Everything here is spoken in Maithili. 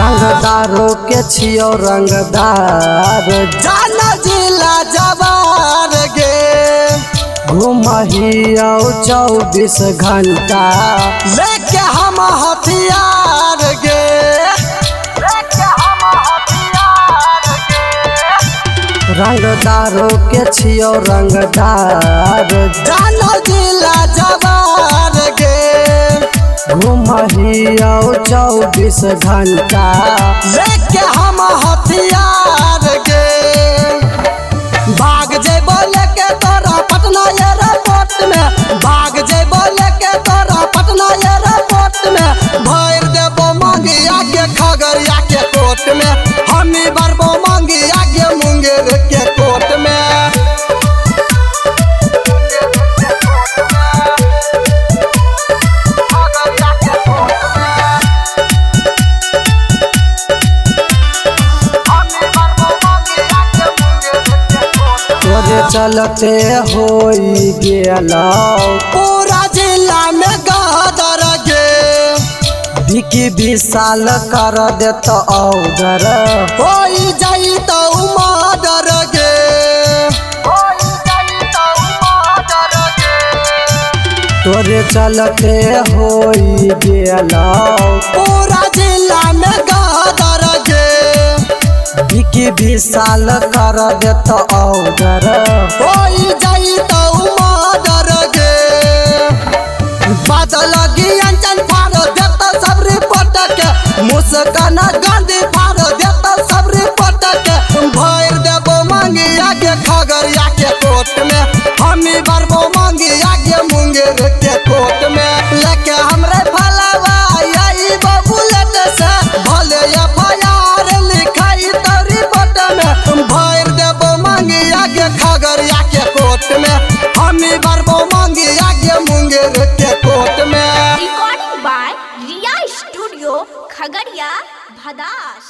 रंगदारो के छियो रंगदार, जाना जिला जवार गे। घुमहियो 24 घंटा, लेके हम हथियार गे। लेके हम हथियार गे। रंगदारो के छियो रंगदार, जाना जिला जवार गे। घुमहियो 24 घंटा, लेके हम हथियार गे। भाग जेबो लेके तोरा पटना एयरपोर्ट में, भाग जेबो लेके तोरा पटना एयरपोर्ट में। भर देबो मांगिया के खगड़िया के कोर्ट में, हमी भरबो मांगिया के मुंगेर के कोर्ट में। तोरे चलते होई गेलौ पूरा जिला में गदर गे। विकी विशाल कर देत ऑर्डर, होई जाई तो मर्डर गे। होई जाई तो मर्डर गे। तोरे चलते होई गेलौ पूरा जिला में गदर गे। विकी विशाल कर देत ऑर्डर, होई जाई तो मर्डर गे। बादल अंचन फाड़ देत सब रिपोर्ट के, मुस्कान गांधी फाड़ देत सब रिपोर्ट के। भर देबो मांगिया के खगड़िया के कोर्ट में, हमी भरबो मांगिया के मुंगेर के कोर्ट में। लेके हमरे फलावा आई बुलेट से, भले एफआईआर लिखाई तो रिपोर्ट में। भर देबो मांगिया के खगड़िया के कोर्ट में, हमी भरबो मांगिया के मुंगेर के कोर्ट में। Recording by Riya studio, Khagaria, Bhadas.